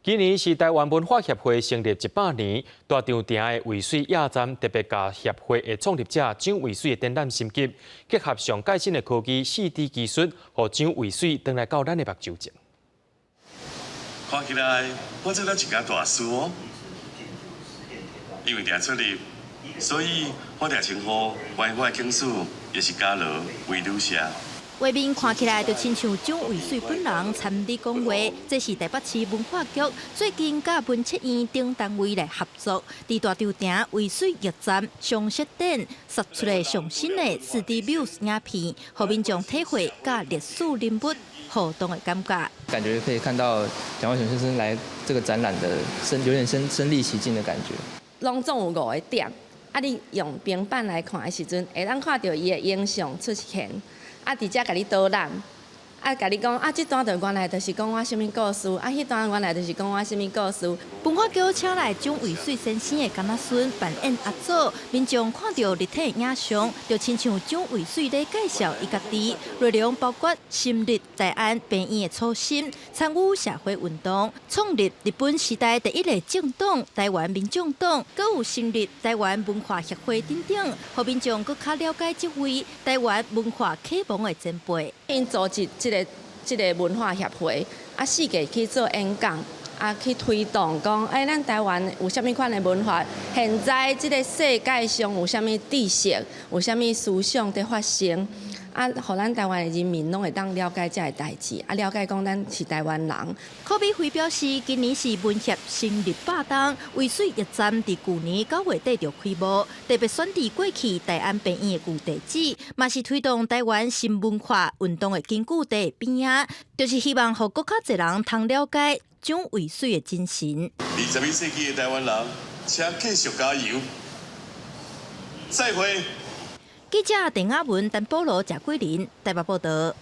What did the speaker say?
今年是台灣文化協會成立100年，大稻埕的渭水驛站特別共協會的創立者蔣渭水的展覽升級，結合上蓋新的科技4D 技術，予蔣渭水轉來到咱的目睭前。看起來我做了一家大事哦，因為定出入，所以我定稱呼我的警署也是嘉羅為女士。畫面看起來就親像蔣渭水本人參與講話，這是台北市文化局最近佮文策院等單位來合作，佇大稻埕渭水驛站常設展，釋出的上新的4D Muse 影片，予民眾體會佮歷史人物互動的感覺。感覺可以看到蔣渭水先生來這個展覽的身，有點身臨其境的感覺。攏總有五個點，啊，你用平板來看的時陣，會當看著伊的影像出現。啊，佇遮共你導覽，啊，共你講啊，這段就原來就是講我啥物故事，啊，彼段原來就是講我啥物故事。文化局請來蔣渭水先生的囡仔孫扮演阿祖，民眾看著立體影像，就親像蔣渭水咧介紹伊家己，內容包括成立大安病院的初心、參與社會運動、創立日本時代第一个政黨台灣民眾黨，閣有成立台灣文化協會等等，予民眾閣較了解這位台灣文化啟蒙的前輩。𪜶組織這個文化協會，啊，四界去做演講。啊，去推動講，欸，咱台灣有啥物款的文化？現在這个世界上有啥物知識，有啥物思想佇發生？啊，予咱台灣的人民攏會當了解這个代誌，啊，了解講咱是台灣人。柯比輝表示，今年是文協成立百冬，渭水驛站佇舊年9月底就開幕，特別選佇過去大安病院的舊地址，嘛是推動台灣新文化運動的根據地邊仔，就是希望予閣較濟人通了解蔣渭水的精神。21世紀的台灣人，請繼續加油！再會。記者鄧亞文、陳保羅、賈桂琳台北報道。